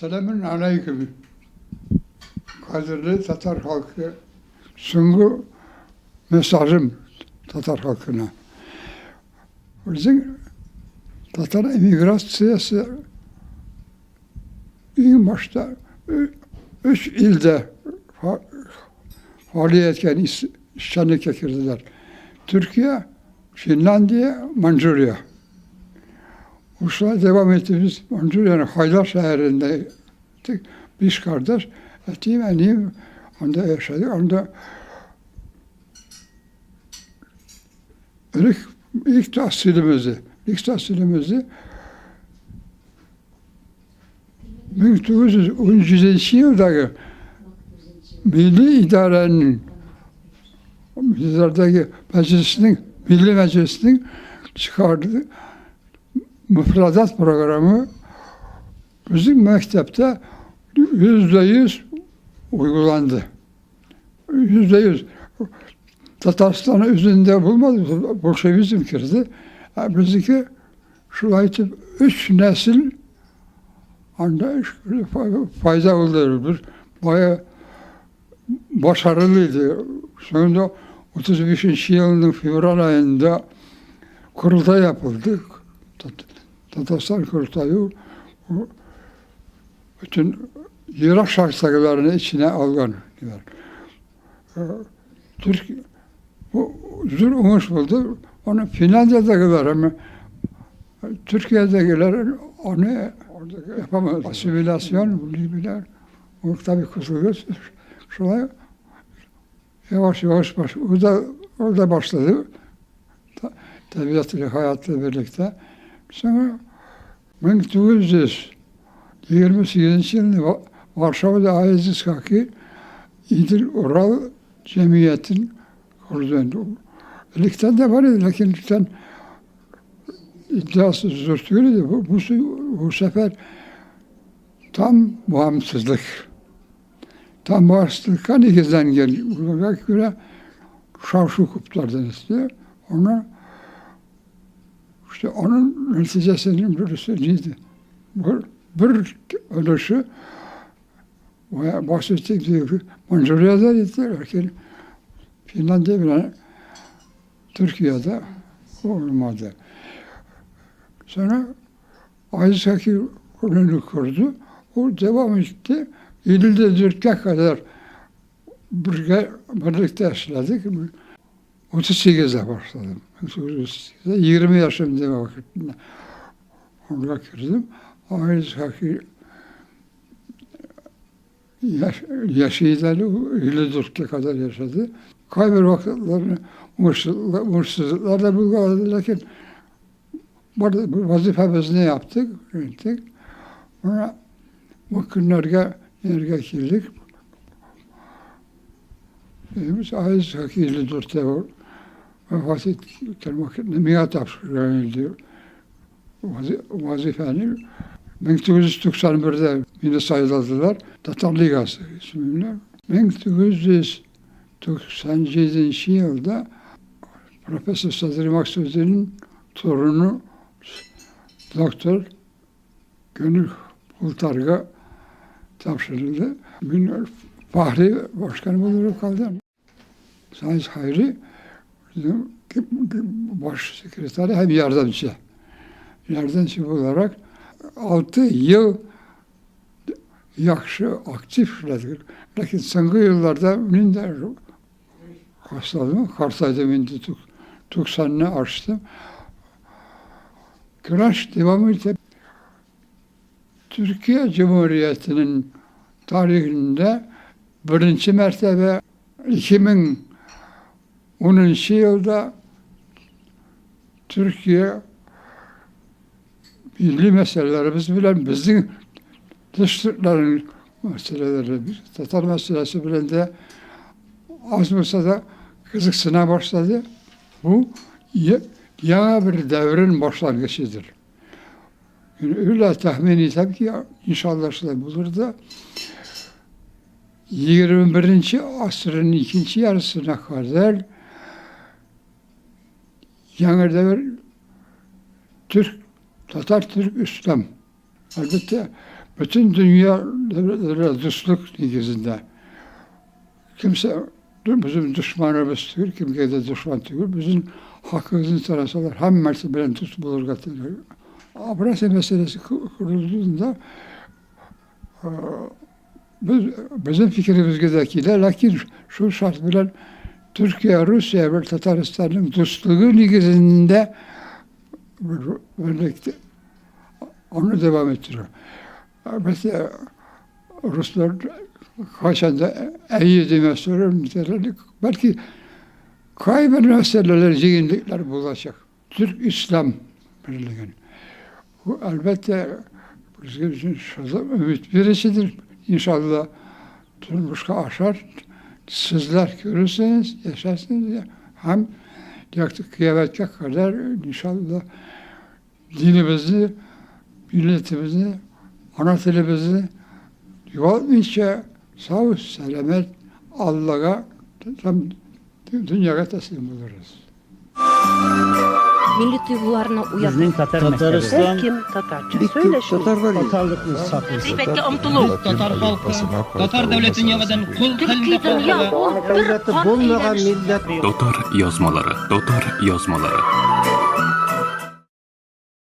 Selamün aleyküm. Kadirli Tatar halkı. Sungu mesajım Tatar halkına. Bizim Tatar emigrasyası ilk başta üç ilde faaliyetken işçilik getirdiler. Türkiye, Finlandiya, Mançurya. Uçla devam ettiğimiz Mançurya'nın Haydar şehrinde biz kardeş, ettiğim eniyim onda yaşadık. Onda ilk tahsilimizi 1917 yıldaki Milli İdarenin Millilerdeki meclisinin, Milli Meclisinin çıkardığı müfredat programı bizim mektepte %100 uygulandı. %100. Tatarslan'ı üzerinde bulmadı, Bolşevizm girdi. Bizimki şulaytip 3 nesil anda fayda oldu. Bayağı başarılıydı. Sonunda 35. yılının Fevral ayında kurultay yapıldı. Tatarslan kurultayı bütün Irak şartlarını içine alan. Türk bu zor umuş buldu. Onu Finlandiya'dakiler ama Türkiye'dekiler onu yapamadı. Asimilasyon bunu bilen. O tabii kurtuluyor. Sonra yavaş yavaş orada başladı. Tabiatıyla, hayatla birlikte. Sonra 1928 yılında Varşova'da Aziz Haki İdil Ural Cemiyeti'nin kuruldu. İlkten de var idi, lakin ilkten iddiası zor değildi. Bu sefer tam bağımsızlık. Tam bağımsızlıktan ikizden geliyor. Buna göre şavşu kuplardan istiyor. Onu, işte onun neticesinin birisi neydi? Bir ölüşü bahsettiğim gibi Mançurya'da gitti. Lakin Finlandiya bile Türkiye'de olmadı. Sonra Aziz Haki kurulu kurdu. O devam etti. 54'e kadar birlikte işledik. 38'de başladım. 38'de 20 yaşımda vakitinde orada girdim. Aziz Haki yaşıydı, 54'e kadar yaşadı. Kaybır vakitlerini umursuzluklarla bulguladı. Lakin vazifemizi ne yaptık? Ettik. Ona bu günlerge yerge girdik. Biz Aziz Haki 54'te vefat etken vakitte miat tapşırıldı vazifeni. 1991'de beni sayıladılar. Tatar Ligası ismiyle. 1997 yılda Profesör Sadri Maksudi'nin torunu Doktor Gönül Bultarga tapşırıldı. Fahri Başkanı olarak kaldı. Sayın Hayri baş sekreteri hem yardımcı. Yardımcı olarak 6 yıl yaxşı, aktif işledik. Lakin songi yıllarda men de hastalandım. Kartaydım, indi 90'ını aştım. Güreş devam etti. Türkiye Cumhuriyeti'nin tarihinde birinci mertebe 2010 yılda Türkiye milli meselelerimiz bilen bizim dış Türklerin meseleleri, Tatar meselesi bilen de az olsa da kızıksına başladı. Bu yeni bir devrin başlangıcıdır. Yani öyle tahmin etsem ki inşallah şöyle bulur da 21. asrın ikinci yarısına kadar yeni devir Türk, Tatar Türk İslam. Elbette Bütün dünya devletleri dostluk negizinde. Kimse bizim düşmanımız değil, kimse de düşman değil. Bizim hakkımızın sorasalar hemmesi bilen dost bulur getirir. Avrasya meselesi kurulduğunda bizim fikrimizdekiler, lakin şu şart bilen Türkiye, Rusya ve Tataristan'ın dostluğu negizinde birlikte onu devam ettiriyor. Mesela Ruslar kaçanda iyi demezler, belki kaybeden meseleler, zenginlikler bulacak. Türk-İslam birliği. Bu elbette bizim için ümit birisidir. İnşallah durmuşka aşar. Sizler görürseniz, yaşarsınız. Hem yaktık kıyamete kadar inşallah dinimizi, milletimizi, ana dilimizi yuvalmayınca sağ selamet Allah'a tam dünyaya teslim oluruz. Milli duygularını uyan. Bizning tatar maktabi. Her kim Tatarca söyleşmeyi. G'iybatga umtiluv. Tatar xalqi Tatar davlatining yonidan qo'l Türkiy dunyo ul bir qon Bo'lmagan aylanish. millat Tatar yozmalari, Tatar yozmalari.